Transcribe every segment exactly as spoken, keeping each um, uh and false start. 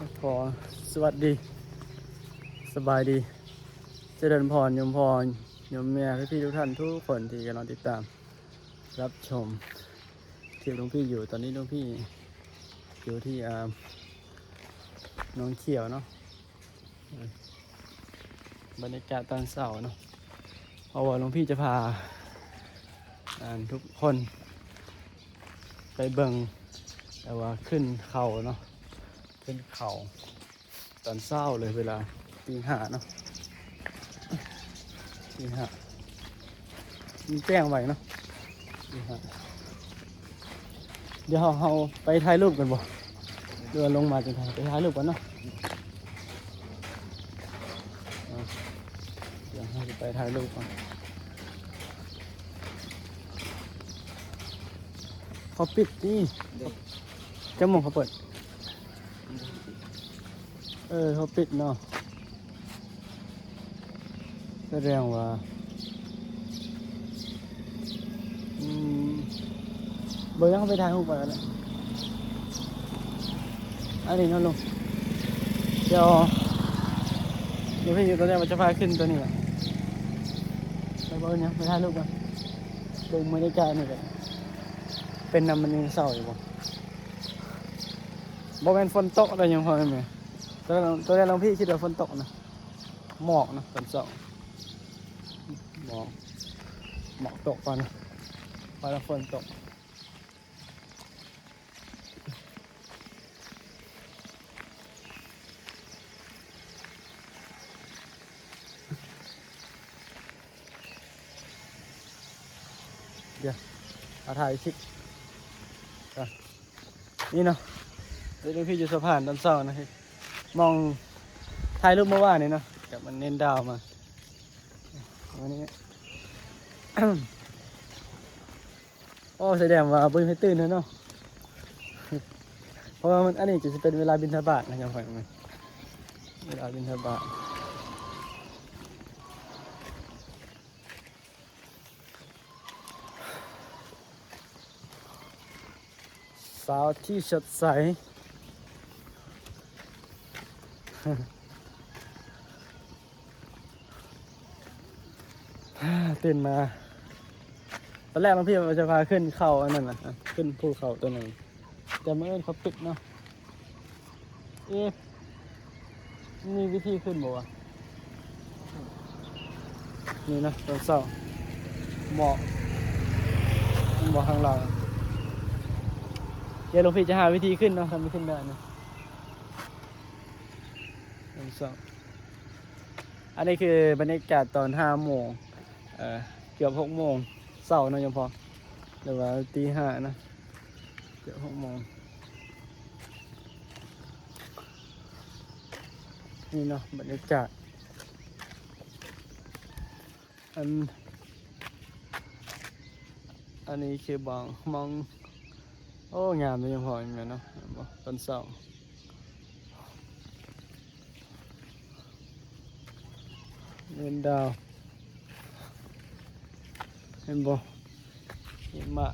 ขอสวัสดี สบายดี เจริญพร โยมพ่อ โยมแม่ พี่ๆทุกท่านทุกคนที่กำลังติดตาม รับชมคลิปหลวงพี่อยู่ ตอนนี้หลวงพี่อยู่ที่ อ่า หนองเขียวเนาะ บรรยากาศตอนเช้าเนาะ เพราะว่าหลวงพี่จะพา อ่า ทุกคนไปเบิ่ง แต่ว่าขึ้นเขาเนาะ ขึ้นเขา ตอนเช้าเลย เวลาตีห้าเนาะ ตีห้า มีแจ้งไว้เนาะ ตีห้า เดี๋ยวเราไปถ่ายรูปกันบ่ เดี๋ยวลงมาจะถ่าย ไปถ่ายรูปกันเนาะ อ่ะ เดี๋ยวเราจะไปถ่ายรูปกัน เขาปิดนี่ จักโมงเขาเปิด เออ เขาปิดเนาะ แสดงว่า อืม เบิ่งแล้วเขาไปถ่ายรูปก่อนก็ได้ อันนี้เนาะลุง เดี๋ยว เดี๋ยวพี่อยู่ตัวเนี้ยมันจะพาขึ้นตัวนี้แหละ ไปเบิ่งเนี่ย ไปถ่ายรูปก่อน เบิ่งบรรยากาศนี่แหละ เป็นนำมันยังเศร้าอยู่บ่ บ่แม่นฝนตกเลยยังพอแม่นไหม ตัวแรก ตัวแรกหลวงพี่คิดว่าฝนตกนะ หมอกนะ ฝนตก หมอก หมอกตกก่อนนะ พอแล้วฝนตก เดี๋ยว เอาถ่ายคลิปก่อน นี่เนาะ เดี๋ยวพี่อยู่สะพานตอนเช้านะ มองถ่ายรูปเมื่อวานนี่เนาะ กับมันเน้นดาวมา วันนี้ โอ้ แสดงว่าบ่มีไผตื่นแล้วเนาะ เพราะว่ามัน อันนี้จะเป็นเวลาบิณฑบาตนะ จังหวะมัน เวลาบิณฑบาต เช้าที่สดใส ตื่นมา ตอนแรกหลวงพี่ว่าจะพาขึ้นเขาอันนั้นน่ะ ขึ้นภูเขาตัวหนึ่ง แต่บังเอิญเขาปิดเนาะ เอ๊ะ มีวิธีขึ้นบ่วะ นี่นะ ตอนเช้า หมอก หมอกข้างหลัง เดี๋ยวหลวงพี่จะหาวิธีขึ้นเนาะ ทำให้ขึ้นได้นะ ตอนเช้า อันนี้คือบรรยากาศตอนห้าโมง เอ่อ เกือบหกโมงเช้าเนาะ โยมพ่อ หรือว่าตีห้านะ เกือบหกโมง นี่เนาะ บรรยากาศ อัน อันนี้คือบางมอง โอ้ งามเลย โยมพ่อ เห็นไหมเนาะ เห็นบ่ ตอนเช้า เห็นดาว เห็นบ่ หิมะ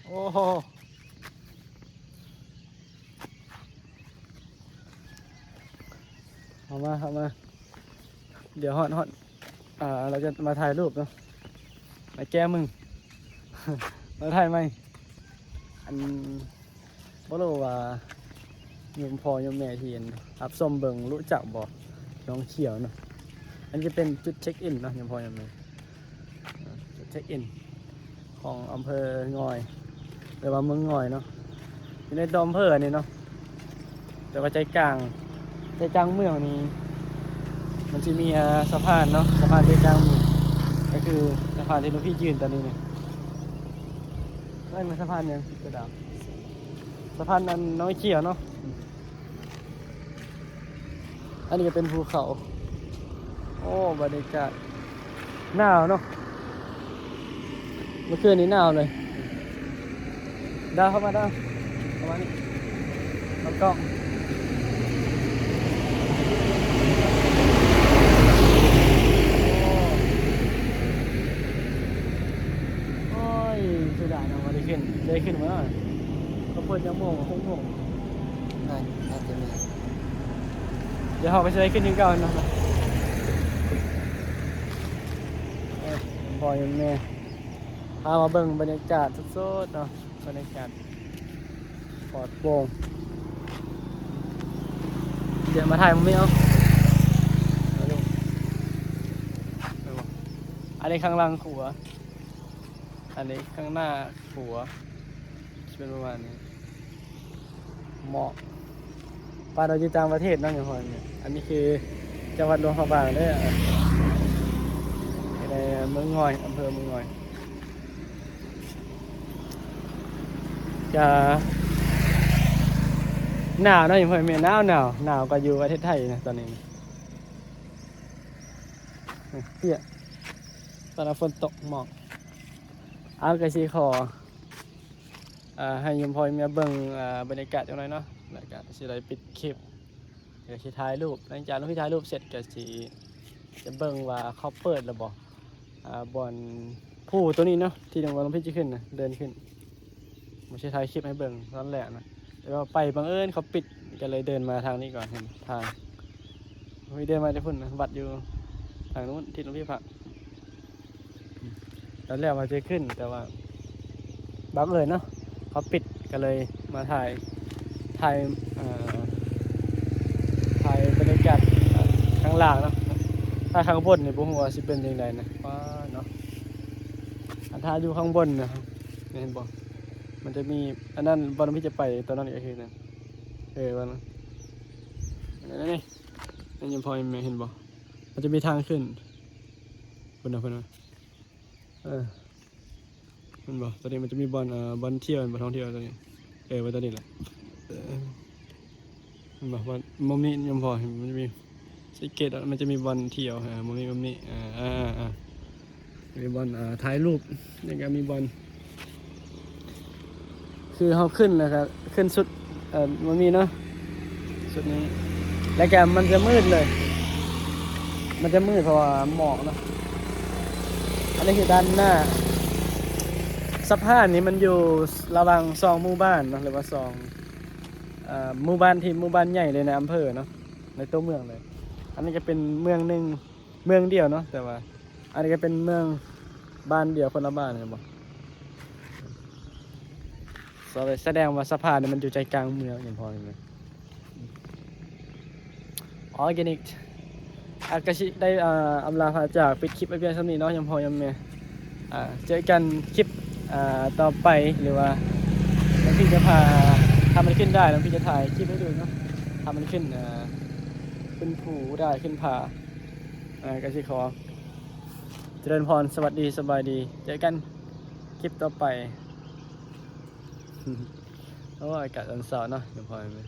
โอ้โห เอามา เอามา เดี๋ยวฮอด ฮอด อ่า เราจะมาถ่ายรูปเนาะ มาแก้มือ มาถ่ายใหม่ อัน บ่รู้ว่าโยมพ่อโยมแม่ที่รับชมเบิ่งรู้จักบ่ หนองเขียวเนาะ อันนี้จะเป็นจุดเช็คอินเนาะ โยมพ่อโยมแม่ อ่า จุดเช็คอินของอำเภองอย หรือว่าเมืองงอยเนาะ อยู่ในตัวอำเภอนี่เนาะ แต่ว่าใจกลาง ใจกลางเมืองนี่ มันจะมี อ่า สะพานเนาะ สะพานใจกลางเมือง ก็คือสะพานที่หลวงพี่ยืนตอนนี้เนี่ย เอ้ย มันสะพานหยัง กระดาษ สะพานอันน้อยเขียวเนาะ อันนี้ก็เป็นภูเขา โอ้ บรรยากาศ หนาวเนาะ เมื่อคืนนี้หนาวเลย ดาวเข้ามา ดาว เข้ามานี่ เข้ากล้อง โอ้ย เสียดายเนาะ บ่ได้ขึ้น ได้ขึ้นมาหน่อย เขาเปิดจักโมง หกโมง น่าน่าจะมี เดี๋ยวเราก็จะได้ขึ้นที่เก่าเนาะ เอ้ย พ่อแม่ พามาเบิ่งบรรยากาศสดๆเนาะ บรรยากาศปลอดโปร่ง เดี๋ยวมาถ่ายมุมนี้เอา อันนี้ข้างหลังขัว อันนี้ข้างหน้าขัว เป็นประมาณนี้ เหมาะ ปานเราอยู่ต่างประเทศเนาะ อย่างพอเนี่ย อันนี้คือจังหวัดหลวงพระบางเด้อ ในเมืองงอย อำเภอเมืองงอย จะหนาวเนาะ อย่างพอแม่นหนาวหนาว หนาวกว่าอยู่ประเทศไทยนะ ตอนนี้นะ เปียก ตอนนั้นฝนตกหมอก เอาก็สิขอ อ่า ให้ยมพลอยมาเบิ่ง อ่า บรรยากาศจักหน่อยเนาะ แล้วก็สิได้ปิดคลิป เดี๋ยวสิถ่ายรูป หลังจากหลวงพี่ถ่ายรูปเสร็จก็สิ จะเบิ่งว่าเขาเปิดแล้วบ่ อ่า บ่อนภูตัวนี้เนาะ ที่หลวงพี่จะขึ้นนะ เดินขึ้น บ่สิถ่ายคลิปให้เบิ่งตอนแรกนะ แต่ว่าไปบังเอิญเขาปิด ก็เลยเดินมาทางนี้ก่อน เห็นทาง หลวงพี่เดินมาจากพุ้นนะ วัดอยู่ทางนู้นที่หลวงพี่พัก ตอนแรกว่าจะขึ้น แต่ว่าบังเอิญเนาะ เขาปิด ก็เลยมาถ่าย ถ่าย เอ่อ ถ่ายบรรยากาศข้างล่างเนาะ ถ้าข้างบนนี่บ่ฮู้ว่าสิเป็นจั่งใดนะ ว้าเนาะ อันถ้าอยู่ข้างบนนะ เห็นบ่ มันจะมี อันนั้น บ่อนที่จะไปตอนนั้นก็คือนั่น เออ วันนั้น อันนี้ นี่ นี่ยังพอเห็นบ่ มันจะมีทางขึ้น พุ้นนะ พุ้นนะ เออ เห็นบ่ ตอนนี้มันจะมีบ่อน เอ่อ บ่อนเที่ยว บ่อนท่องเที่ยวตอนนี้ เออ ไว้ตอนนี้แหละ เออ เห็นบ่ บ่อน บ่มี ยังพอเห็น มันจะมี สังเกตว่ามันจะมีบ่อนเที่ยว อ่า บ่มี บ่มี อ่า อ่า อ่า มีบ่อน อ่า ถ่ายรูป แล้วก็มีบ่อน คือเราขึ้นนะครับ ขึ้นสุด เอ่อ มันมีเนาะ สุดนี้ แล้วก็มันจะมืดเลย มันจะมืดเพราะว่าหมอกเนาะ อันนี้คือด้านหน้า สะพานนี้มันอยู่ระหว่างสองหมู่บ้านเนาะ หรือว่าสอง เอ่อ หมู่บ้านที่หมู่บ้านใหญ่เลยในอำเภอเนาะ ในตัวเมืองเลย อันนี้จะเป็นเมืองหนึ่ง เมืองเดียวเนาะ แต่ว่า อันนี้ก็เป็นเมือง บ้านเดียวคนละบ้าน เห็นบ่ แสดงว่าสะพานนี่มันอยู่ใจกลางเมือง ยังพอเห็นไหม ออร์แกนิก อ่ะ ก็สิได้ อ่า อำลาพาจาก ปิดคลิปไว้เพียงเท่านี้เนาะ ยังพอยังแม่ อ่า เจอกันคลิป อ่า ต่อไป หรือว่าหลวงพี่จะพา ถ้ามันขึ้นได้ หลวงพี่จะถ่ายคลิปให้ดูเนาะ ถ้ามันขึ้น อ่า ขึ้นภูได้ ขึ้นผา อ่า ก็สิขอ เจริญพร สวัสดี สบายดี เจอกันคลิปต่อไป โอ้ อากาศตอนเช้าเนาะ ยังพอยังแม่